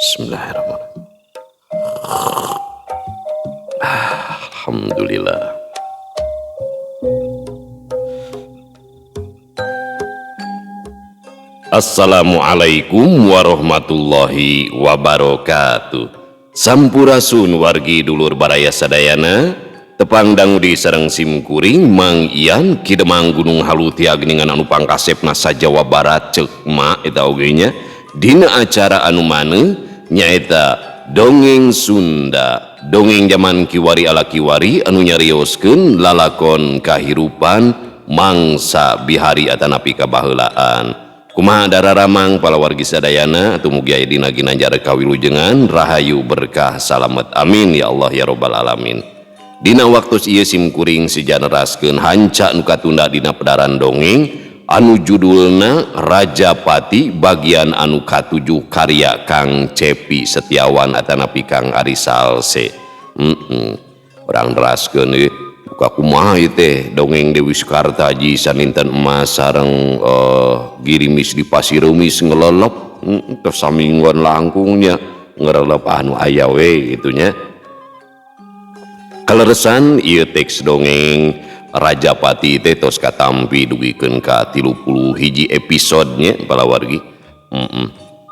Bismillahirrahmanirrahim. Alhamdulillah. Assalamualaikum warahmatullahi wabarakatuh. Sampurasun wargi dulur baraya sadayana, tepang dangudi sareng simkuring Mang Ian Ki Demang Gunung Halu tiagningan anu pangkasepna sa-Jawa Barat ceuk ma eta oge nya dina acara anu maneh nyaeta dongeng Sunda, dongeng zaman kiwari ala kiwari anu nyarioskeun lalakon kahirupan mangsa bihari atanapi kabaheulaan. Kumaha dararamang palawargi sadayana atuh mugi aya dina ginanjar kawilujengan rahayu berkah salamet, amin ya Allah ya robbal alamin. Dina waktu ieu simkuring sijaneraskeun hanca nu katunda dina pedaran dongeng anu judulna Rajapati bagian anu katujuh karya Kang Cepi Setiawan atanapi Kang Ari Salse. Urang neraskeun ieu buka kumaha ieu teh dongeng Dewi Sekartaji saninten emas sareng girimis di pasir rumis ngelelep, tos samingguan langkungnya ngerelep anu aya we kitu nya. Kaleresan ieu teks dongeng Rajapati teh tos katampi dugikeun ka 31 episode nya palawargi.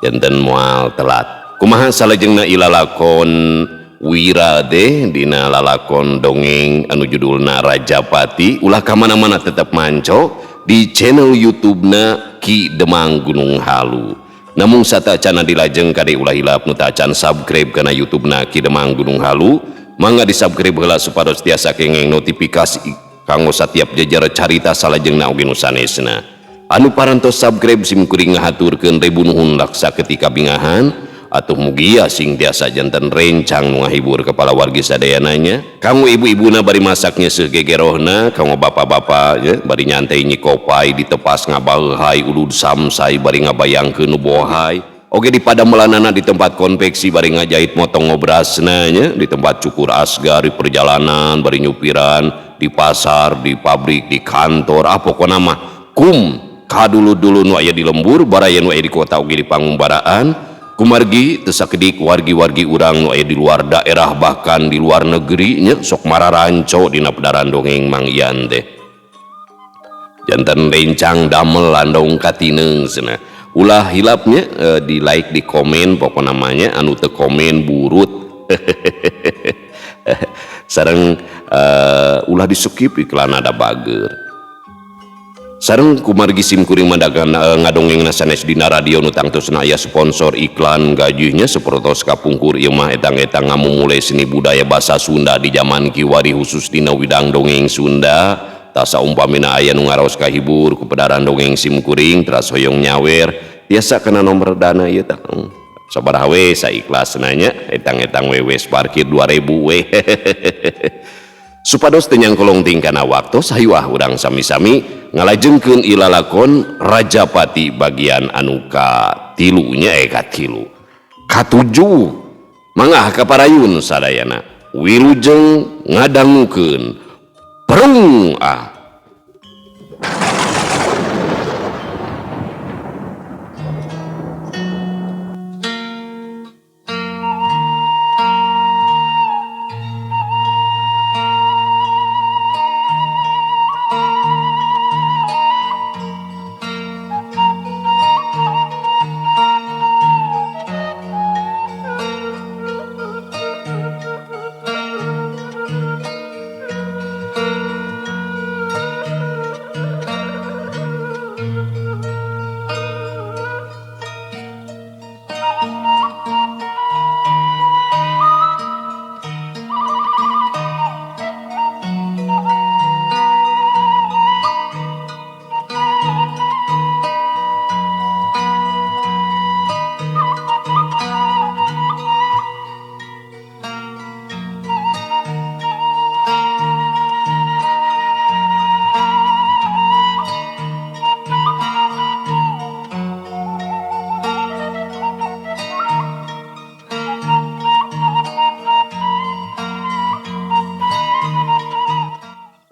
Janten moal telat. Kumaha salajengna ilalakon Wira deh dina lalakon dongeng anu judulna Rajapati, ulah ka mana-mana tetep manco di channel YouTube-na Ki Demang Gunung Halu. Namun satacana dilajeng kade ulah hilap nu tacan subscribe kana YouTube-na Ki Demang Gunung Halu, mangga di-subscribe heula supados tiasa kenging notifikasi kanggo satiap jejer carita salajengna oge nu sanesna. Anu parantos subscribe simkuring ngahaturkeun ribu nuhun laksa ketika bingahan. Atuh mugia sing tiasa janten rencang nu ngahibur kepala wargi sadayananya. Kanggo ibu-ibuna bari masaknya segegerohna, kanggo bapak-bapak ya, bari nyantai nyikopai di tepas ngabahai udud samsai bari ngabayangkeun nu bohai. Oge di padamelanana di tempat konveksi bari ngajahit motong ngobrasna nya, di tempat cukur asgar di perjalanan bari nyupiran di pasar, di pabrik, di kantor, ah pokona mah kum kadulu-dulu nu aya di lembur baraya nu aya di kota oge di pangumbaraan. Kumargi teu sakedik wargi-wargi urang nu aya di luar daerah bahkan di luar negeri nya sok mararanco dina pedaran dongeng Mang Ian teh. Janten rencang damel landong katineung cenah. Ulah hilapnya di like, di komen, pokona namanya anu teu komen burut. Sareng ulah di skip iklan ada bager. Sareng kumargi simkuring mandagan ngadongeng sanes dina radio nu tangtosna aya sponsor iklan gajihnya sapertos kapungkur ieu mah etang-etang ngamumule seni budaya basa Sunda di zaman kiwari khusus dina widang dongeng Sunda. Tah saumpamina aya nu ngaraos kahibur ku pedaran dongeng simkuring teras hoyong nyawer tiasa kana nomor dana ieu tah. Sabaraha we saikhlasna nya etang-etang wewes parkir 2000 we. Supados teu nyangkolong tingkana waktos hayu ah urang sami-sami ngalajengkeun ilalakon Rajapati bagian anu katilu nya katilu katujuh. Mangga kaparayun sadayana wilujeng ngadangukeun perung ah.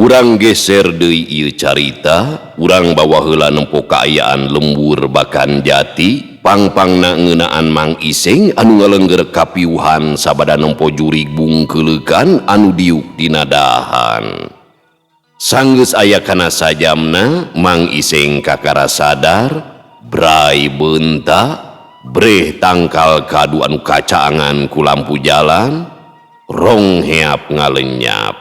Urang geser deui ieu carita, urang bawa heula nempo kaayaan lembur Bakan Jati, Pangpangna ngeunaan Mang Iseng anu ngalengger kapiuhan sabada nempo jurig bungkeuleukan anu diuk dina dahan. Sanggeus aya kana sajamna Mang Iseng kakara sadar, bray beunta, breh tangkal kadu anu kacaangan ku lampu jalan, rong heap ngalenyap.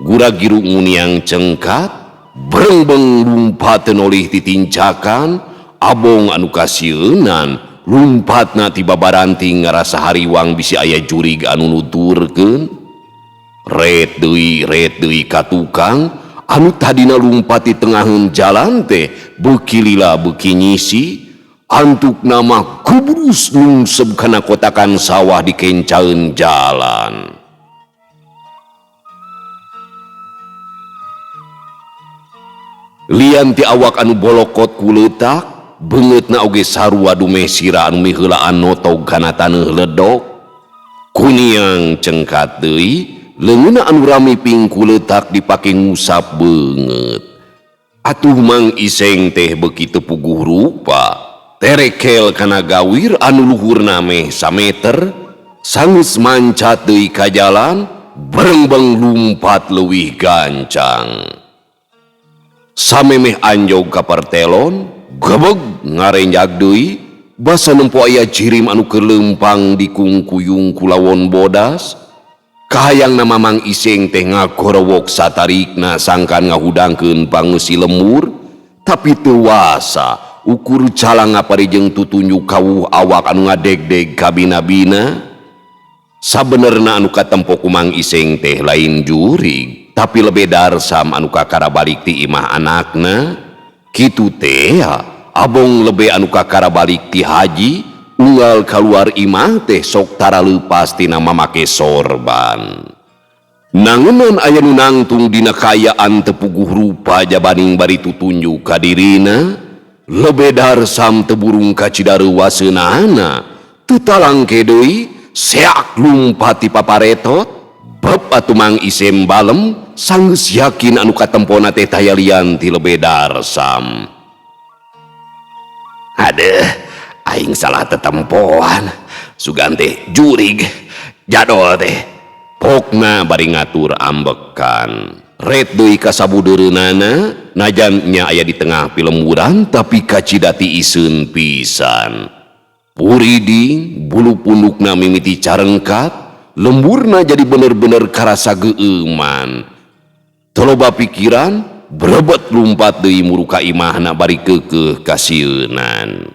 Gura-giru nguniang cengkat, brengbeng lumpat nolih titincakan, abong anu kasieunan, lumpatna ti babaranting ngarasa hariwang bisi aya jurig anu nuturkeun. Ret deui ka tukang anu tadina lumpat di tengaheun jalan teh beuki lila beuki nyisi, antukna mah kubrus nungseb kana kotakan sawah di kencaeun jalan. Lian ti awak anu bolokot ku leutak, beungeutna oge sarua dumeh sira anu miheulaan notog kana taneuh ledok. Kuniang cengkat deui, leungeunna anu rami pingku leutak dipake ngusap beungeut. Atuh Mang Iseng teh beuki teu puguh rupa, terekel kana gawir anu luhurna meh sameter, sanggeus mancat deui ka jalan, berengbeng lumpat leuwih gancang. Samemeh anjog ka pertelon, gebeg ngarenjag deui, basa nempo aya jirim anu keur leumpang dikungkuyung ku lawon bodas. Kahayangna Mamang Iseng teh ngagorowok satarikna sangkan ngahudangkeun pangeusi lemur, tapi teu wasa ukur calang ngaparijeng tutunjuk kawuh awak anu ngadegdeg kabina-bina. Sabenerna anu katempo ku Mang Iseng teh lain jurig, tapi lebe darsam anu kakara balik ti imah anakna. Kitu teh abong lebe anu kakara balik ti haji, unggal kaluar imah teh sok tara leupas tina mamake sorban. Nangenan aya nu nangtung dina kaayaan teu puguh rupa jabaning bari tutunjuk ka dirina, lebe darsam teu burung ka Cidareuwaseunana, teu talangke deui seak lumpat ti paparetot. Beb atuh Mang Iseng balem sanggeus yakin anu katempona teh taya lian ti lebe darsam. Adeuh, aing salah tetempoan, sugan teh jurig, jadol teh. Pokna bari ngatur ambekan. Ret deui ka sabudeureunana, najan nya aya di tengah pilemburan tapi kacida ti iseun pisan. Puriding bulu pundukna mimiti carengkat, lemburna jadi bener-bener karasa geueuman. Teu loba pikiran, brebet lumpat deui muru ka imahna bari keukeuh kasieunan.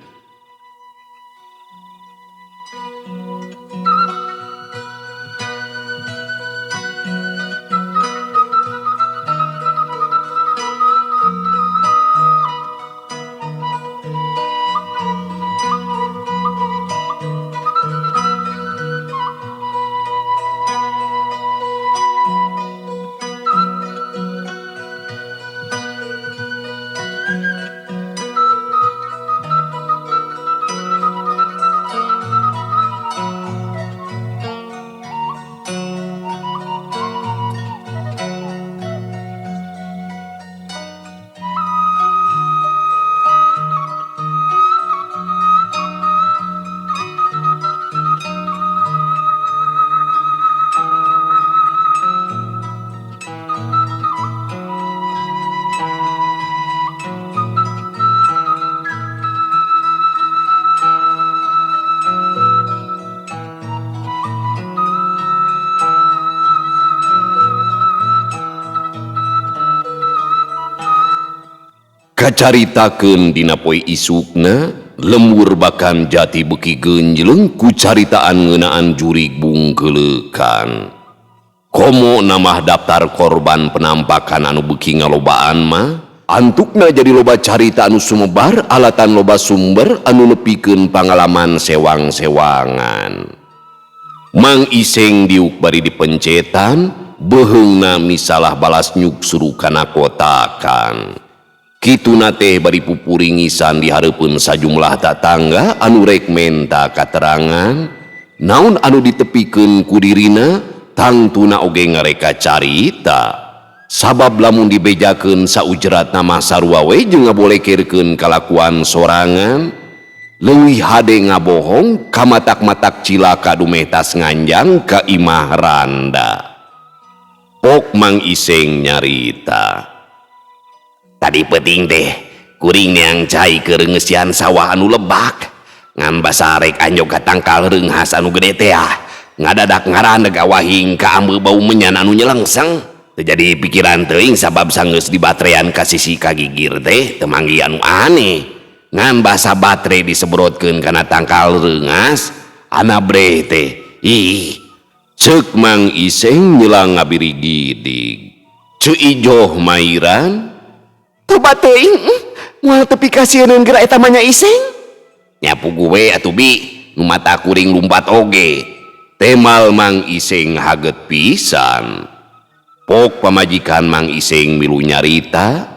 Kacaritakeun dina poe isukna, lembur bakan jati beuki geunjleung ku caritaan ngeunaan jurig bungkeuleukan. Komo namah daftar korban penampakan anu beuki ngalobaan mah, antukna jadi loba carita anu sumebar alatan loba sumber anu nepikeun pangalaman sewang-sewangan. Mang Iseng diuk bari dipencetan, beuheungna misalah balas nyuksuru kana kotakan. Kituna teh bari pupuringisan di hareupeun sajumlah tatangga anu rek menta katerangan, naon anu ditepikeun ku dirina tangtuna oge ngareka carita. Sabab lamun dibejakeun saujratna mah sarua we jeung ngabolekerkeun kalakuan sorangan. Leuwih hade ngabohong kamatak-matak cilaka dumeh tas nganjang ka imah Randa. Pok Mang Iseng nyarita. Tadi peuting teh kuring neang cai keur ngeusian sawah anu lebak. Ngan basa rek anjog ka tangkal reunghas anu gede teh ah. Ngadadak ngaraneg awahing ka ambeu bau menyan anu nyelengseng. Teu jadi pikiran teuing sabab sanggeus dibatrean ka sisi kagigir teh teu manggi anu aneh. Ngan basa batre disebrotkeun kana tangkal reungas anabreh teh. Ih, ceuk Mang Iseng nyelang ngabirigidig. Ceu Ijoh mairan Toba teuing, moal tepi ka sieun geura eta mah nya Iseng. Nya puguh we atuh bi, nu mata kuring lumpat oge. Temal Mang Iseng haget pisan. Pok pamajikan Mang Iseng milu nyarita.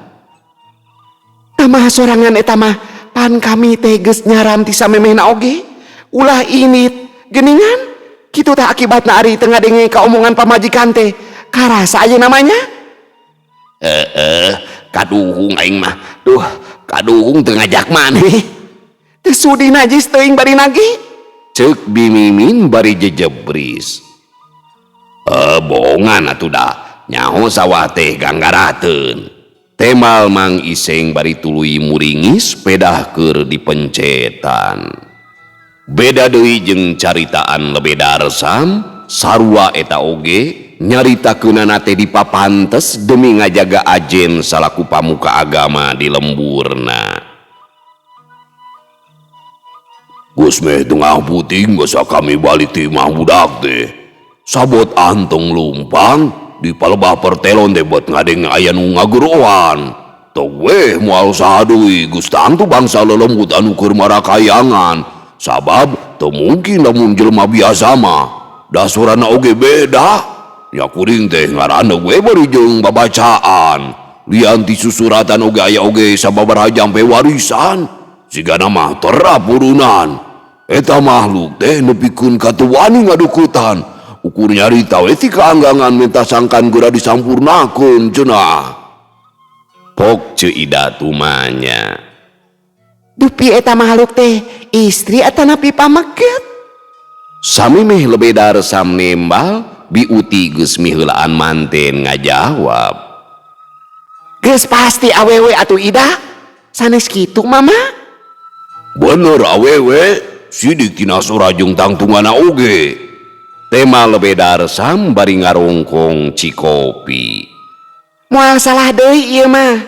Tah sorangan eta mah pan kami teh geus nyaran ti samemehna oge. Ulah init geuningan. Kitu tah akibatna ari teu ngadenge ka omongan pamajikan teh. Karasa ayeuna mah nya. Heeh, kaduhung aing mah. Duh, kaduhung teu ngajak maneh. Teu sudi najis teuing bari nagih. Ceuk Bi Mimin bari jejebris. Bohongan atuh da. Nyaho sawah teh ganggarateun. Temal Mang Iseng bari tuluy muringis pedah keur dipencetan. Beda deui jeung caritaan Lebe Darsam, sarua eta oge nyaritakeunana teh dipapantes demi ngajaga ajen salaku pamuka agama di lemburna. Geus meh tengah puting basa kami balik ti imah budak teh. Sabot anteng lumpang di palebah pertelon teh buat ngadeng aya nu ngageroan. Teu weh moal saha deui geus tangtu bangsa lelembut anu keur marakayangan. Sabab teu mungkin lamun jelema biasa mah. Da sorana oge beda. Nya kuring teh ngaranna we bari jeung babacaan. Lian ti susuratan oge aya oge sababaraha jam pe warisan. Sigana mah terap urunan. Eta makhluk teh nepikeun ka teu wani ngadukutan. Ukur nyarita we ti kaanggangan minta sangkan geura disampurnakeun cenah. Pok Ceu Ida tumanya. Dupi eta makhluk teh istri atanapi pameget. Samemeh Lebe Darsam nembal, Bi Uti geus miheulaan manten ngajawab. Geus pasti awewe atuh Ida. Sanes kitu mama. Bener awewe, sidik tina sora jeung tangtungana oge. Tema Lebe Darsam bari ngarongkong cikopi. Moal salah deui ieu mah.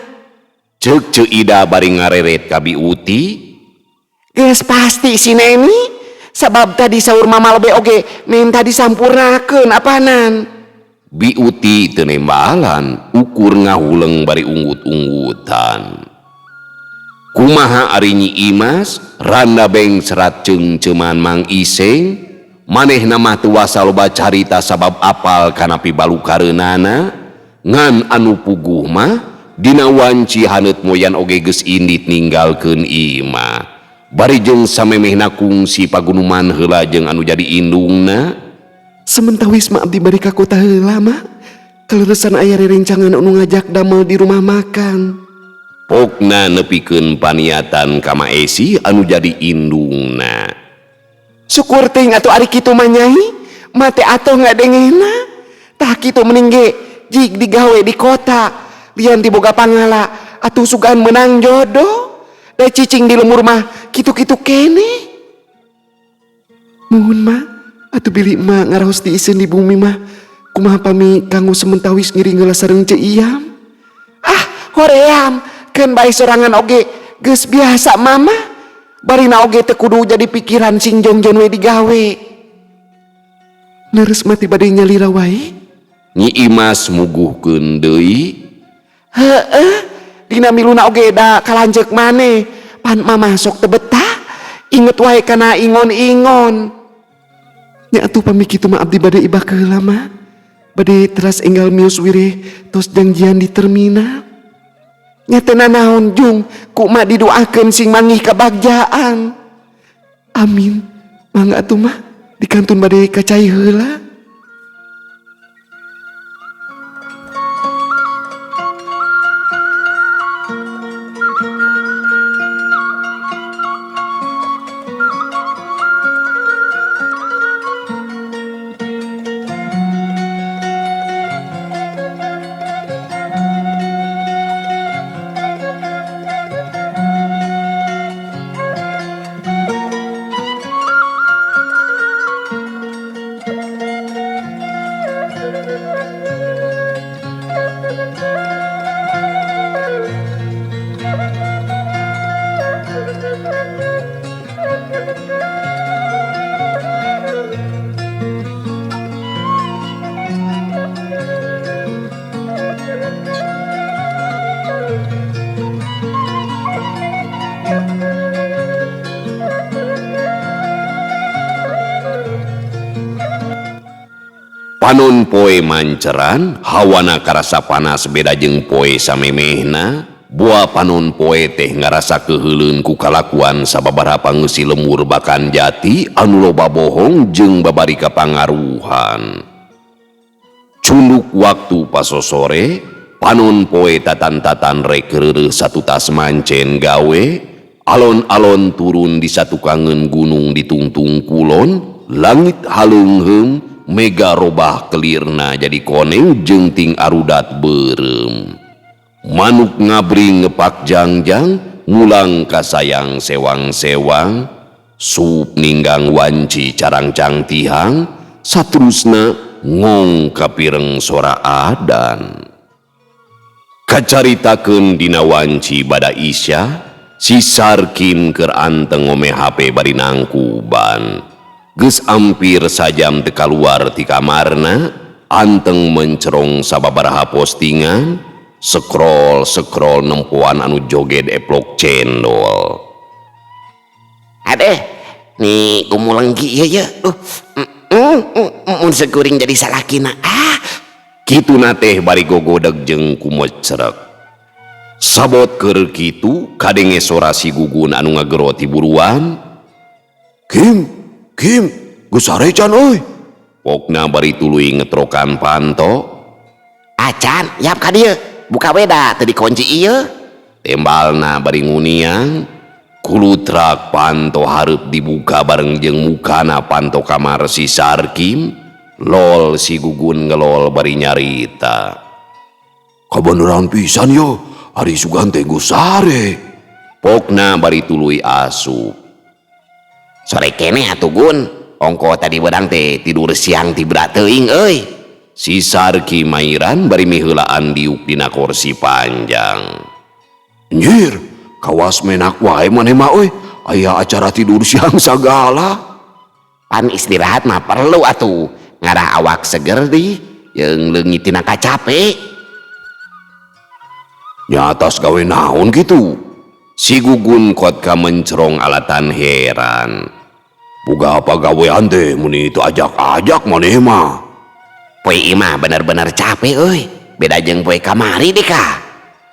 Ceuk Ceu Ida bari ngareret ka Bi Uti. Geus pasti si Neni. Sabab tadi saur mama lebe oge minta disampurnakeun apanan. Bi Uti teu nembalan, ukur ngahuleng bari unggut-unggutan. Kumaha ari Nyi Imas, randa beng serat ceungceuman Mang Iseng, manehna mah teu wasa loba carita sabab apal kana pibalukareunana, ngan anu puguh mah dina wanci haneut moyan oge geus indit ninggalkeun imah. Bari jeung samemehna kungsi pagunuman heula jeung anu jadi indungna. Sementawis mah abdi bari ka kota heula mah. Kaleresan aya rerencangan anu ngajak damel di rumah makan. Pokna nepikeun paniatan ka Ma Esi anu jadi indungna. Syukur teuing atuh ari kitu mah nyai, mate atoh ngadengena. Tah kitu mending ge jig digawe di kota, lian ti boga pangala atuh sugan menang jodoh. Da cicing di lemur mah kitu-kitu kene. Muhun mah atuh bilih emak ngaraos diiseun di bumi mah kumaha pami kanggo sementawis ngiring heula sareng Ceu Iyam. Ah, hoream keun bae sorangan oge geus biasa mama. Barina oge teu kudu jadi pikiran sing jongjon we digawe. Leres mah ti bade nyalira wae. Nyi Imas muguhkeun deui. Heeh, dina miluna oge da kalanjeuk maneh. Pan mama sok teu betah, inget wae kana ingon-ingon. Nya atuh pami kitu mah abdi bade ibak heula mah. Bade teras enggal mios wireh tos janjian di terminal. Nya teu nanaon jung, ku mak didoakeun sing mangih kabagjaan. Amin. Mangga atuh mah dikantun bade ka cai heula. Panon poe manceran, hawana karasa panas beda jeung poe samemehna. Boa panon poe teh ngarasa keheuleun ku kalakuan sababaraha pangeusi lemur bakan jati anu loba bohong jeung babari kapangaruhan. Cunduk waktu pasosore, panon poe tatan-tatan rek reureuh satutas mancen gawe, alon-alon turun di satukangeun gunung ditungtung kulon, langit haleungheum, mega robah kelirna jadi koneng jeung ting arudat beureum. Manuk ngabring ngepak jangjang, ngulang kasayang sewang-sewang, sup ninggang wanci carangcang tihang, saterusna ngong kapireng sora adan. Kacaritakeun dina wanci bada Isya, si Sarkim keur anteng ngome HP bari nangkuban. Geus ampir sajam teu kaluar ti kamarna, anteng mencerong sababaraha postingan, scroll-scroll nempoan anu joget eplok cendol. Adeh, nih gumulenggi ieu ye. Duh, mun sekuring jadi salakina. Ah, kituna teh bari gogodeg jeung kumecrek. Sabot keur kitu kadenge sora si Gugun anu ngagero ti buruan. Kim, Kim, geus sare can euy. Pokna bari tuluy ngetrokan panto. Acan, yap ka dieu. Buka weda teu dikunci ieu. Tembalna bari nguniang. Kulutrak panto hareup dibuka bareng jeung mukana panto kamar si Sarkim. Lol si Gugun ngelol bari nyarita. Kabeneran pisan yo, ari sugan teh geus sare. Pokna bari tuluy asup. Sore keneh atuh Gun. Ongko tadi beurang teh tidur siang tibra teuing euy. Si Sarki mairan bari miheulaan diuk dina kursi panjang. Anjir, kawas menak wae maneh mah euy. Aya acara tidur siang sagala. Pan istirahat mah perlu atuh. Ngarah awak seger di jeung leungit tina kacape. Nya atas gawe naon kitu? Si Gugun kot ka mencerong alatan heran. Boga apa gawean teh muni teu ajak-ajak maneh mah. Poe ieu mah bener-bener capek euy. Beda jeung poe kamari deh ka.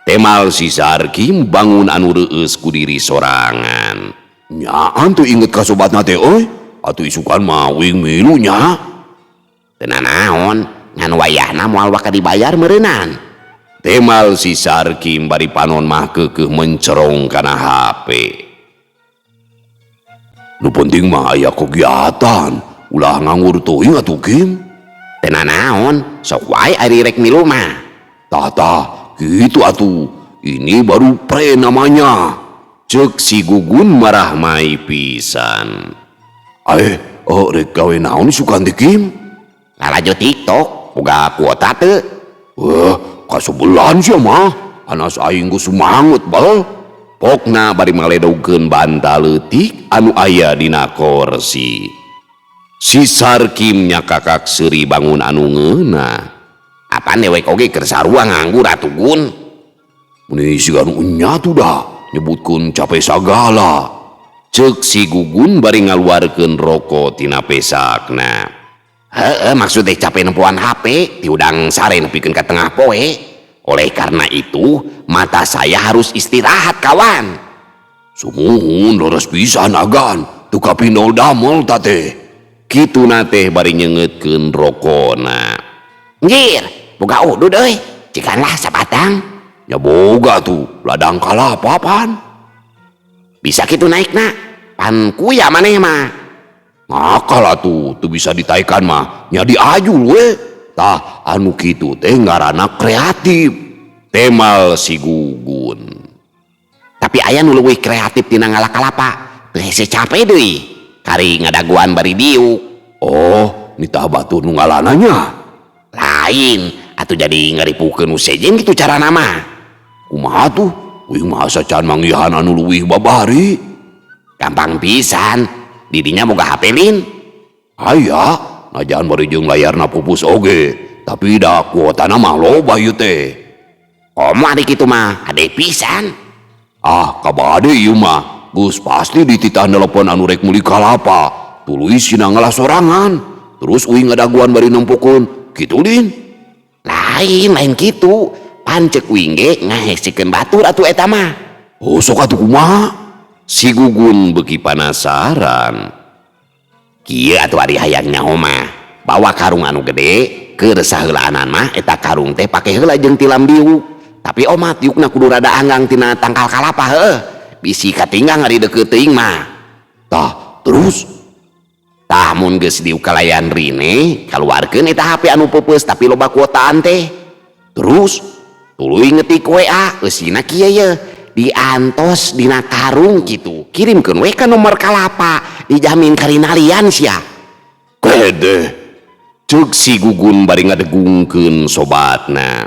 Temal si Sarkim bangun anu reueus ku diri sorangan. Nyaan tuh inget ka sobatna teh euy. Atuh isukan mah uing milu nya. Teu nanaon, ngan wayahna moal waka dibayar meureunan. Temal si Sarkim bari panon mah keukeuh mencerong kana HP. Nu penting mah aya kegiatan, ulah nganggur teuing atuh Kim. Teu nanaon, sok wae ari rek milu mah. Tah tah, kitu atuh. Ini baru pre namanya. Ceuk si Gugun marah mai pisan. Oh, rek gawe naon sukan teh Kim? Lalajo TikTok, boga kuota teu. Kasebelan sia mah. Anas aing geus semangat bal. Pokna bari ngaledogkeun bantal leutik anu aya dina kursi. Si Sarkim nyakakak seuri bangun anu ngeunah. Apan dewek oge keur sarua nganggur atuh Gun. Meni siga nu enya tuh dah, nyebutkeun capek sagala. Ceuk si Gugun bari ngaluarkeun rokok tina pesakna. Heeh, maksud teh capek nempoan HP, diudang sare nepikeun ka tengah poe. Oleh karena itu, mata saya harus istirahat kawan. Sumuhun leres pisan agan, teu kapindol damel ta teh. Kituna teh bari nyeungeutkeun rokona. Anjir, boga udud euy, cikanlah sabatang. Ya boga tuh, ladang kalapa pan. Bisa kitu naikna, pan kuya maneh mah. Ngakal atuh, teu bisa ditaikan mah, nya diajul we. Tah, anu kitu teh ngaranna kreatif. Temal si Gugun. Tapi aya nu leuwih kreatif tina ngalak kalapa, teu hese capek deui. Kari ngadaguan bari diuk. Oh, nitah batur nu ngalana nya. Lain, atuh jadi ngaripukeun nu sejen kitu carana mah. Kumaha tuh? Uing mah asa can manggihan anu leuwih babari. Gampang pisan, didinya boga HP lin. Aya, najan bari jeung layarna pupus oge, tapi da kuotana mah loba ieu teh. Komo ari kitu mah, ade pisan. Ah, kabade ieu mah. Geus pasti dititah nelepon anu rek meuli kalapa. Tuluy sina ngalah sorangan. Terus uing ngadaguan bari nempokeun Kitu lin. Lain lain kitu. Pan ceuk uing ge ngahesikeun batur atuh eta mah. Oh sok atuh kumaha? Si Gugun beuki panasaran. Kieu atuh ari hayang nyaho mah. Bawa karung anu gede, keur saheulaanan mah eta karung teh pake heula jeung tilam diuk. Tapi omat diukna kudu rada anggang tina tangkal kalapa heuh. Bisi katinggang ari deukeut teuing mah. Tah, terus tah mun geus diuk kalayan rine, kaluarkeun eta HP anu peupeus tapi loba kuotaan teh. Terus tuluy ngetik WA eusina kieu ye, diantos dina karung kitu. Kirimkeun we ka nomor kalapa, dijamin karinalian sia. Kedeh. Ceuk si Gugun bari ngadegungkeun sobatna.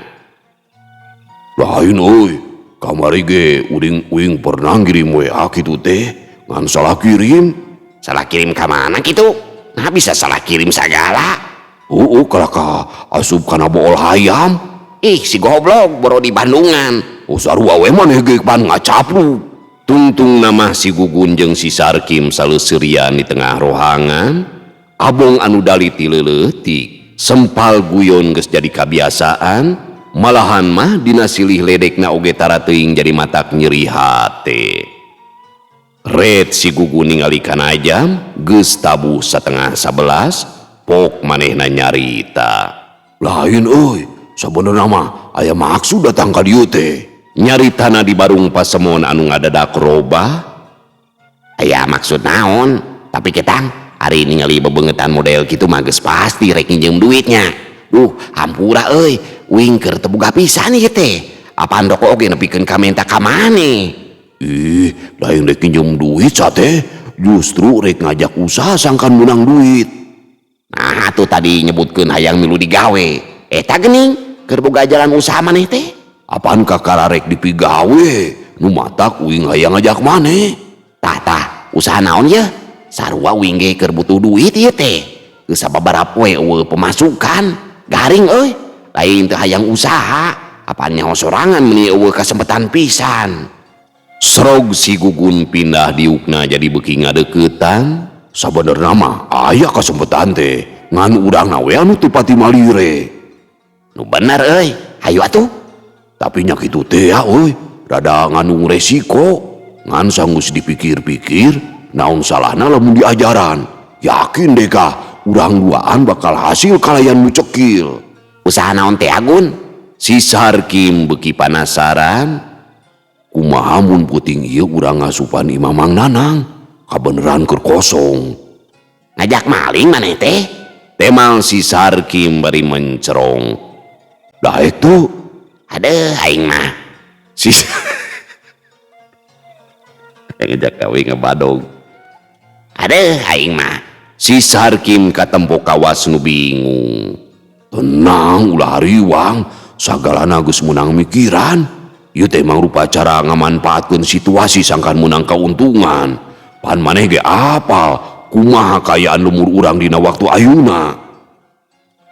Lain euy, kamari ge uring uing pernah ngirim WA kitu teh, ngan salah kirim. Salah kirim ka mana kitu? Nah bisa salah kirim sagala. Heueuh kalah ka asup kana bool hayam. Ih si goblok boro di Bandungan. Oh sarua we maneh ge pan ngacapluk. Tungtung nama si Gugun jeung si Sarkim saleuserian di tengah rohangan. Abong anu dali ti leuleutik, sempal guyon geus jadi kabiasaan. Malahan mah dina silih ledekna oge tara teuing jadi matak nyeri hate. Red si Gugun ningali kana jam geus tabuh 10:30, pok manehna nyarita. Lain euy, sabenerna mah aya maksud datang ka dieu teh. Nyaritana di barung pasemon anu ngadadak robah. Aya maksud naon? Tapi ketang ari ningali bebengetan model kitu mah geus pasti rek nginjem duitnya. Duh, hampura euy, uing keur teu boga pisan ieu teh. Apaan rokok oge nepikeun ka menta ka maneh. Ih, lain rek nginjem duit sate, justru rek ngajak usaha sangkan menang duit. Nah, atuh tadi nyebutkeun hayang milu digawe. Eta geuning keur boga jalan usaha maneh teh. Apaan kakara rek dipigawe? Nu matak uing hayang ngajak maneh. Tah tah, usaha naon ye? Sarua uing ge keur butuh duit ieu teh. Geus sababaraha poe eueuh pemasukan. Garing euy, lain teu hayang usaha, apaan nyaho sorangan meuni eueuh kasempatan pisan. Srog si Gugun pindah diukna jadi beuki ngadeuketan. Sabenerna mah aya kasempatan teh, ngan urangna we anu teu pati malire. Nu bener euy, hayu atuh. Tapi nya kitu teh ya euy, rada ngandung resiko. Ngan sanggeus dipikir-pikir, naon salahna lamun diajaran. Yakin deh kah, urang duaan bakal hasil kalayan nu cekil. Usaha naon teh Agun? Si Sarkim beuki panasaran. Kumaha mun peuting ieu urang ngasupan imah Mang Nanang? Kabeneran keur kosong. Ngajak maling maneh teh? Temal si Sarkim bari mencerong. Daek tuh. Aduh, aing mah. Si ngajak kawe ngebadog. Aduh, aing mah. Si Sarkim katempo kawas nu bingung. Tenang ulah hariwang, sagalana geus meunang mikiran. Ieu teh mangrupa cara ngamanfaatkeun situasi sangkan meunang kauntungan. Pan maneh ge apal kumaha kaayaan lemur urang dina waktu ayeuna.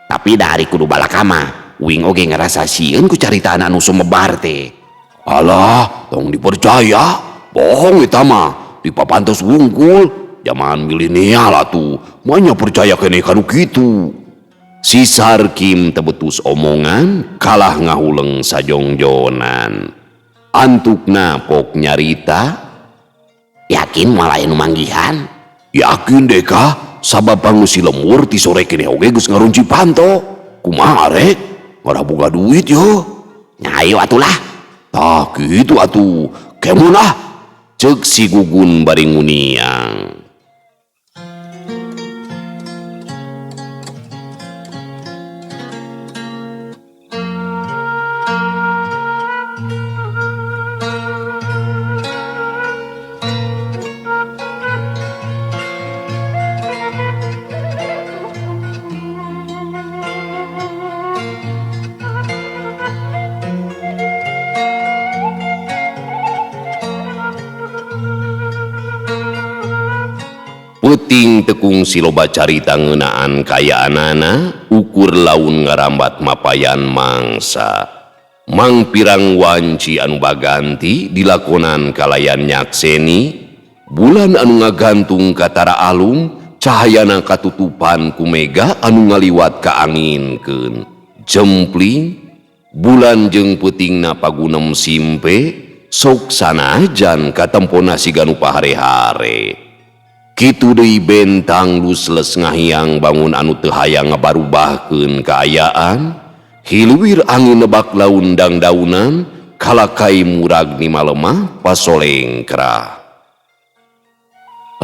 Tapi dari kudu balakama, uing oge ngerasa sieun ku caritaan anu sumebar teh. Alah, tong dipercaya. Bohong eta mah, dipapantos wungkul. Zaman milenial atuh, manya percaya keneh kanu kitu. Si Sarkim tebetus omongan, kalah ngahuleng sajongjonan. Antukna pok nyarita, yakin moal aya nu manggihan? Yakin deh kah, sabab pangusi lemur ti sore keneh oge geus ngarunci panto. Kumaha rek? Ngarah boga duit yo. Nya ayo atulah. Tah kitu atuh, kemun ah. Ceuk si Gugun bari nguniang. Peuting tekung si loba carita ngeunaan kayaanana, ukur laun ngarambat mapayan mangsa. Mang pirang wanci anu baganti dilakonan kalayan nyakseni, bulan anu ngagantung katara alum, Cahayana katutupan ku mega anu ngaliwat kaanginkeun. Jempling bulan jeung peutingna pagunem simpe sok sanajan katempona siga nu pahare-hare. Kitu deui bentang lusles ngahiang bangun anu teu hayang ngabarubahkeun kaayaan. Hiluwir angin nebak laun dangdaunan kalakai murag ni malemah pasolengkrah.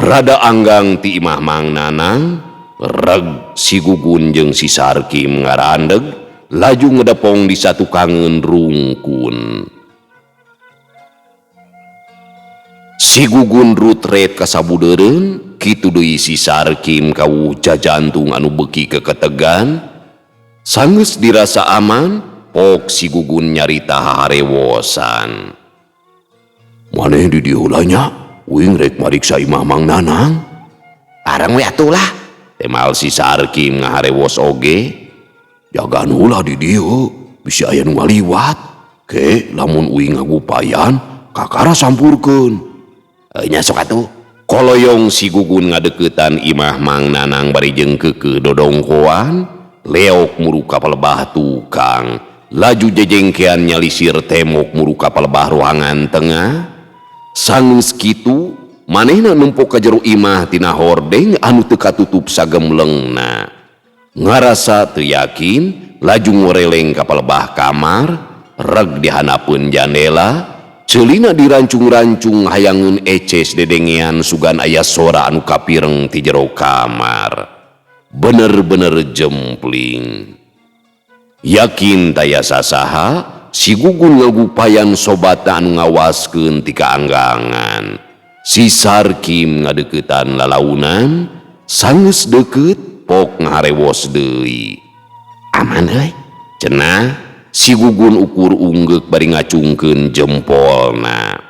Rada anggang ti imah Mang Nanang, reg si Gugun jeung si Sarkim ngarandeg laju ngedepong di satukangeun rungkun. Si Gugun rutret kasabudeureun, kitu deui si Sarkim kawuh jajantung anu beuki keketegan. Sanggeus dirasa aman, pok si Gugun nyarita haharewosan. Maneh di dieu heula nya? Uing rek mariksa imah Mang Nanang. Bareng we atuh lah. Temal si Sarkim ngaharewos oge. Jagaan heula di dieu, bisi aya nu ngaliwat. Ke lamun uing ngagupayan, kakara sampurkeun. Nya sok atuh. Koloyong si Gugun ngadeukeutan imah Mang Nanang bari jeung keukeuh dodongkoan, leok muruka palebah tukang, laju jejengkean nyalisir temok muruka palebah ruangan tengah. Sanggeus kitu manehna nempo ka jero imah tina hordeng anu teu katutup sagemlengna. Ngarasa teu yakin laju ngoreleng ka palebah kamar, reg dihanapeun jandela, ceulina dirancung-rancung hayangeun eces dedengean sugan aya sora anu kapireng ti jero kamar. Bener-bener jempling. Yakin taya sasaha, si Gugun ngagupayan sobatna anu ngawaskeun ti kaanggangan. Si Sarkim ngadeuketan lalaunan, sanggeus deukeut pok ngaharewos deui. Aman euy, cenah si Gugun ukur unggeuk bari ngacungkeun jempolna.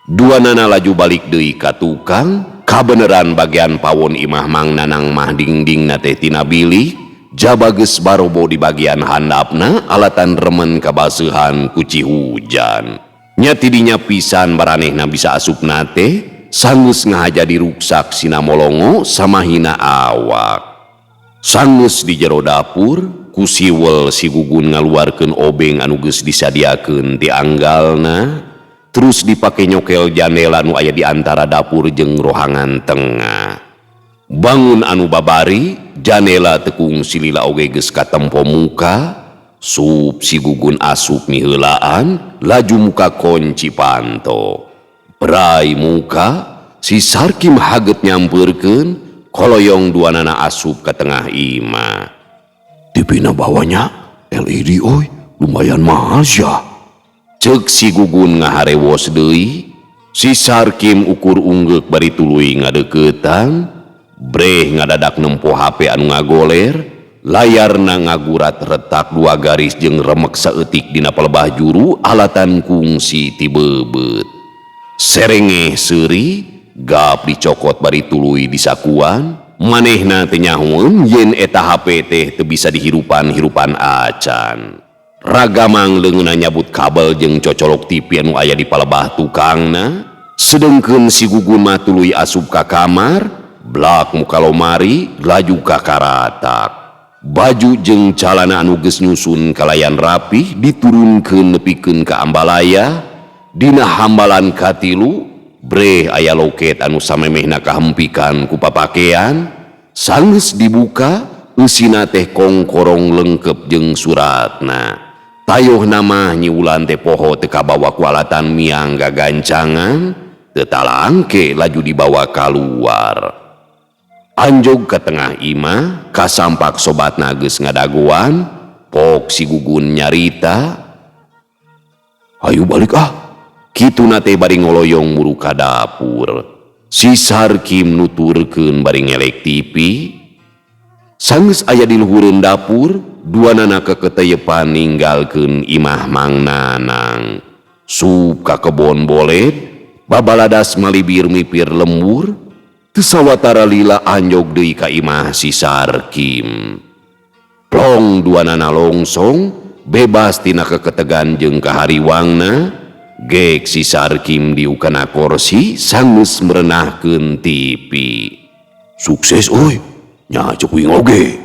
Duanana laju balik deui ka tukang, kabeneran bagian pawon imah Mang Nanang mah dingdingna teh tina bilik, jaba geus barobo di bagian handapna alatan remen kabaseuhan ku cihujan. Nya tidinya pisan baranehna bisa asupna teh, sanggeus ngahaja diruksak sina molongo samahina awak. Sanggeus di jero dapur, ku siwel si Gugun ngaluarkeun obeng anu geus disadiakeun ti anggalna, terus dipake nyokel jandela nu aya di antara dapur jeung rohangan tengah. Bangun anu babari, jandela tekung silila oge geus katempo muka, sup si Gugun asup miheulaan, laju muka kunci panto. Berai muka, si Sarkim haget nyampeurkeun, koloyong duanana asup ke tengah imah. Tipina bawanya LED oi, lumayan mahal sia. Ceuk si Gugun ngaharewos deui, si Sarkim ukur unggeuk bari tuluy ngadeuketan, breh ngadadak nempo HP anu ngagoler, layarna ngagurat retak dua garis jeung remek saeutik dina palebah juru alatan kungsi ti beubeut. Serengeh seuri, gap dicokot bari tuluy disakuan, manehna teh nyahoeun yen eta HP teh teu bisa dihirupan-hirupan acan. Ragamang leungeunna nyabut kabel jeung cocolok TV anu aya di palebah tukangna, sedengkeun si Gugun mah tuluy asup ka kamar, blak muka lomari laju ka karatak. Baju jeung calana anu geus nyusun kalayan rapih diturunkeun nepikeun ka ambalaya. Dina hambalan katilu breh aya loket anu samemehna kahempikan ku papakean, sanggeus dibuka eusina teh kongkorong lengkep jeung suratna. Tayohna mah Nyi Wulan teh poho teu kabawa ku alatan miang gagancangan, teu talangke laju dibawa kaluar. Anjog ka tengah imah, kasampak sobatna geus ngadagoan, pok si Gugun nyarita, "Ayo balik ah." Kituna teh bari ngoloyong muru ka dapur. Si Sarkim nuturkeun bari ngelek TV. Sanggeus aya di luhureun dapur, duanana keketeyepan ninggalkeun imah Mang Nanang. Sup ka kebon boled, babaladas malibir mipir lembur, teu sawatara lila anjog deui ka imah si Sarkim. Plong duanana longsong, bebas tina keketegan jeung kahariwangna. Gek si Sarkim diukana korsi sanggeus merenahkeun TV. Sukses euy. Nya ceuk uing oge.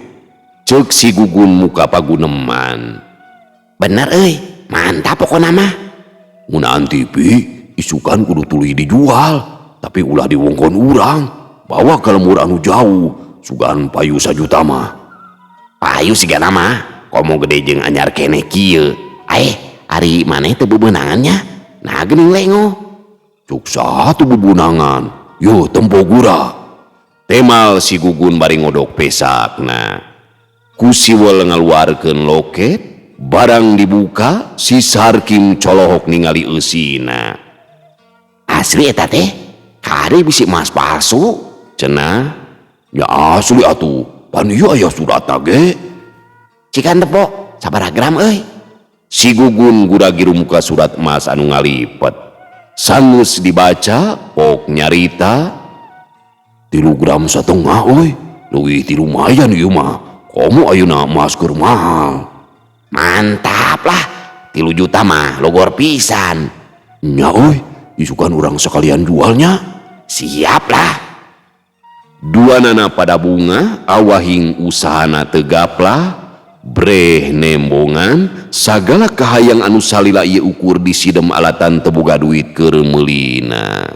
Ceuk si Gugun muka paguneman. Bener euy, mantap pokona mah. Ngeunaan TV isukan kudu tuluy dijual, tapi ulah diwongkon urang. Bawa ka lembur anu jauh, sugan payu sajuta mah. Payu sigana mah, komo gede jeung anyar keneh kieu. Aeh, ari maneh teu bebeunangan nya? Nah geuning lengo. Cuk saha tuh bebunangan? Yo tempo gura. Temal si Gugun bari ngodok pesakna. Ku siwel ngaluarkeun loket, barang dibuka si Sarkim colohok ningali eusina. Asli eta teh? Kade bisi emas palsu? Cenah. Nya asli atuh, pan ieu aya suratna ge. Cikan tepo, sabaraha gram euy? Si Gugun gura-giru muka surat emas anu ngalipet. Sanggeus dibaca, pok nyarita 3,5 gram euy. Leuwih ti lumayan ieu mah. Komo ayeuna emas keur mahal. Mantap lah, 3 juta mah logor pisan. Nya euy, isukan urang sekalian jualnya. Siap lah. Duanana pada bunga, awahing usahana tegaplah, breh nembongan, sagala kahayang anu salila ieu ukur disidem alatan teu boga duit keur meulina.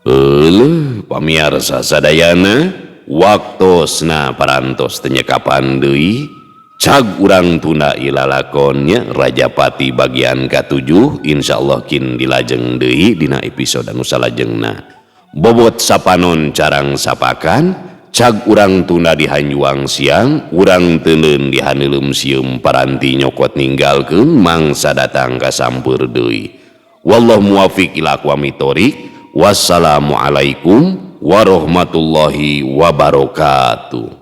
Euleuh pamiarsa sadayana, waktosna parantos teu nyekapan deui. Cag urang tunda ilalakonnya Rajapati bagian ka-7 insyaallah kin dilajeng deui dina episode anu salajengna. Bobot sapanon carang sapakan, cag urang tunda di hanjuang siang, urang teuneun di haneuleum sieum paranti nyokot ninggalkeun mangsa datang ka sampeur deui. Wallahu muwafiq ila aqwamit thoriq. Wassalamualaikum warahmatullahi wabarakatuh.